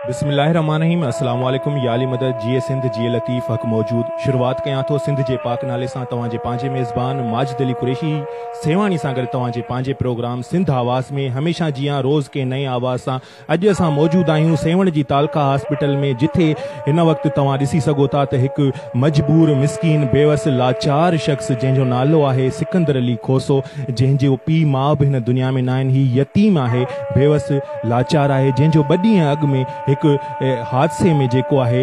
بسم الله الرحمٰن الرحيم السلام عليڪم يا علي مدد جيئي سنڌ جيئي لطيف حق موجود شروعات ڪيان ٿو سنڌ جي پاڪ نالي سان توهان جي پنهنجي ميزبان ماجد علي قريشي سيوهاڻي سان گڏ توهان جي پنهنجي پروگرام سنڌ آواز ۾ هميشه جيان روز ڪنهن نئين آواز سان اڄ اسان موجود آهيون سيوهڻ جي تعلقه هاسپيٽل ۾ جٿي هن وقت توهان ڏسي سگهو ٿا ته هڪ مجبور مسڪين بيوس لاچار شخص جنهن جو نالو آهي سڪندر علي کوسو جنهن جو پيء ماء به هن دنيا ۾ ناهن هي يتيم آهي بيوس لاچار آهي جنهن جو ٻه ڏينهن اڳ ۾ هڪ حادثي ۾ جيڪو آهي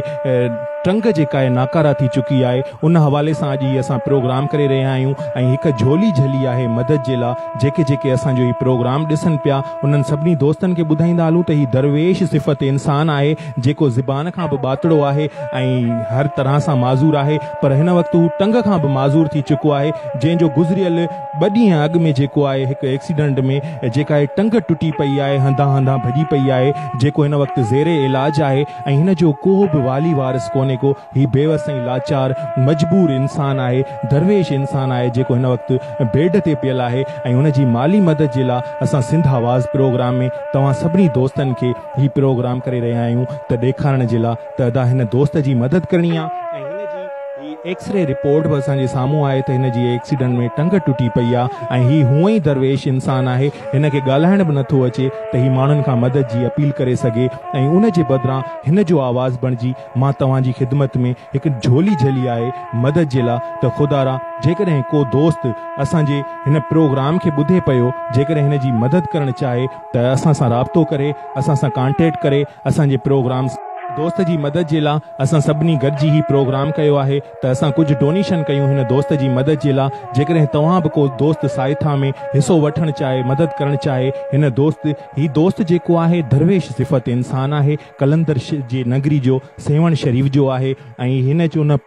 ٽنگ جيڪا آهي ناڪاره ٿي چڪي آهي ان حوالي سان اڄ هي اسان پروگرام ڪري رهيا آهيون ۽ هڪ جهولي جهلي آهي مدد جي لا جيڪي جيڪي اسان جو هي پروگرام ڏسن پيا انهن سڀني دوستن کي ٻڌائيندا هلون ته هي درويش صفت انسان آهي جيڪو زبان کان به ٻاتڙو آهي ۽ هر طرح سان معذور آهي پر هن وقت هو ٽنگ کان به معذور ٿي چڪو آهي جنهن جو گذريل ٻه ڏينهن اڳ ۾ جيڪو آهي هڪ ايڪسيڊنٽ ۾ جيڪا آهي ٽنگ ٽٽي پئي آهي هنڌان هنڌان ڀڄي پئي آهي جيڪو هن وقت زير علاج آهي ۽ هن جو ڪو به والي وارث ڪونهي ڪو هي بيوس ۽ لاچار مجبور انسان آهي درويش انسان آهي جيڪو هن وقت بيڊ تي پيل آهي ۽ هن جي مالي مدد جي لا اسان سنڌ آواز پروگرام ۾ توهان سڀني دوستن کي هي پروگرام ڪري رهيا آهيون ته ڏيکارڻ جي لا ته ادا هن دوست جي مدد ڪرڻي آ ۽ هن جي هي ايڪسري رپورٽ به اسان جي سامهون آهي ته هن جي ايڪسيڊنٽ ۾ ٽنگ ٽٽي پئي آ ۽ هي هونئن ئي درويش انسان آهي هن کي ڳالهائڻ به نٿو اچي ته هي ماڻهن کان مدد جي اپيل ڪري سگهي ۽ ان جي بدران هن جو آواز بڻجي مان توهان جي خدمت ۾ هڪ جهولي جهلي آهي مدد جي لا ته خدارا جيڪڏهن ڪو دوست اسان جي هن پروگرام کي ٻڌي پيو جيڪڏهن هن جي مدد ڪرڻ چاهي ته اسان سان رابطو ڪري اسان سان ڪانٽيڪٽ ڪري اسان جي پروگرام دوست جي مدد جي لا اسان سڀني گڏجي هي پروگرام ڪيو آهي ته اسان ڪجهه ڊونيشن ڪيون هن دوست جي مدد جي لا جيڪڏهن توهان به ڪو دوست سائٿا ۾ حصو وٺڻ چاهي مدد ڪرڻ چاهي هن دوست هي دوست جيڪو آهي درويش صفت انسان آهي قلندر جي نگري جو سيوهڻ شريف جو آهي ۽ هن جو نه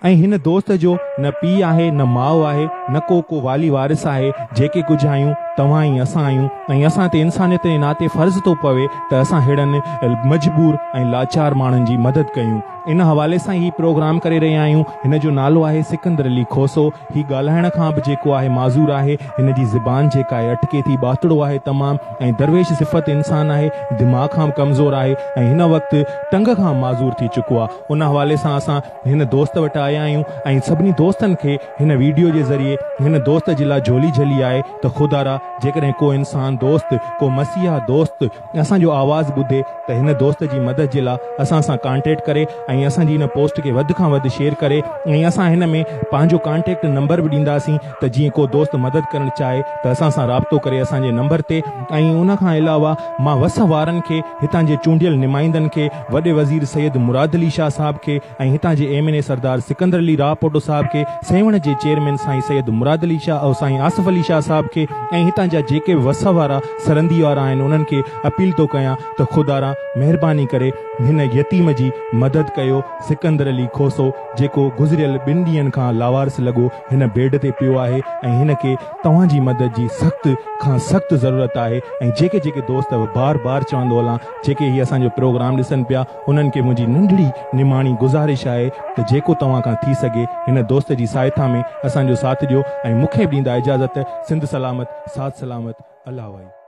۽ هن دوست جو نه پيء آهي نه ماء آهي نه ڪو ڪو والي وارث آهي جيڪي ڪجهه آهيون توهان ۽ اسان آهيون ۽ اسان تي انسانيت جي ناتي فرض ٿو پوي ته اسان ههڙن مجبور ۽ لاچار ماڻهن جي مدد ڪيون ان حوالي سان هي پروگرام ڪري رهيا آهيون هن جو نالو آهي سڪندر علي کوسو هي ڳالهائڻ کان به جيڪو آهي معذور آهي هن جي زبان جيڪا آهي اٽڪي ٿي ٻاتڙو آهي تمام ۽ درويش صفت انسان آهي دماغ کان به ڪمزور آهي ۽ هن وقت ٽنگ کان معذور ٿي چڪو آهي ان حوالي سان اسان هن دوست وٽ آيا آهيون ۽ سڀني دوستن کي هن ويڊيو جي ذريعي هن دوست جي لا جهولي جهلي آهي ته خدارا جيڪڏهن ڪو انسان دوست ڪو مسيحا دوست اسان جو آواز ٻڌي ته هن دوست جي مدد جي لا اسان سان ڪانٽيڪٽ ڪري ۽ اسان جي هن پوسٽ کي وڌ کان وڌ شيئر ڪري ۽ اسان هن ۾ پنهنجو ڪانٽيڪٽ نمبر به ڏينداسين ته جيئن ڪو دوست مدد ڪرڻ چاهي ته اسان سان رابطو ڪري اسان جي نمبر تي ۽ ان کان علاوه مان وس وارن کي هتان جي چونڊيل نمائندن کي وڏي وزير سيد مراد علي شاهه صاحب کي ۽ هتان جي M N A Sardar Sikandar Ali Rahpoto صاحب کي سيوهڻ جي چيئرمين سائين سيد مراد علي شاهه ۽ سائين آصف علي شاهه صاحب کي ۽ هتان جا جيڪي به وس وارا سرندي وارا آهن انهن کي اپيل ٿو ڪيان ته خدارا مهرباني ڪري هن يتيم جي مدد ڪيو سڪندر علي کوسو جيڪو گذريل ٻن ڏينهن کان لاوارث لڳو هن بيڊ تي پيو آهي ۽ هن کي توهان جي مدد جي سخت کان سخت ضرورت آهي ۽ جيڪي جيڪي دوست بار بار چوندو هلان جيڪي هي اسان جو پروگرام ڏسن پيا انهن کي منهنجي ننڍڙي نماڻي گذارش آهي ته جيڪو توهان کان ٿي سگهي هن دوست جي سهائتا ۾ اسان جو ساٿ ڏيو ۽ مون کي به ڏيندا اجازت سنڌ سلامت ساٿ سلامت الله وائي.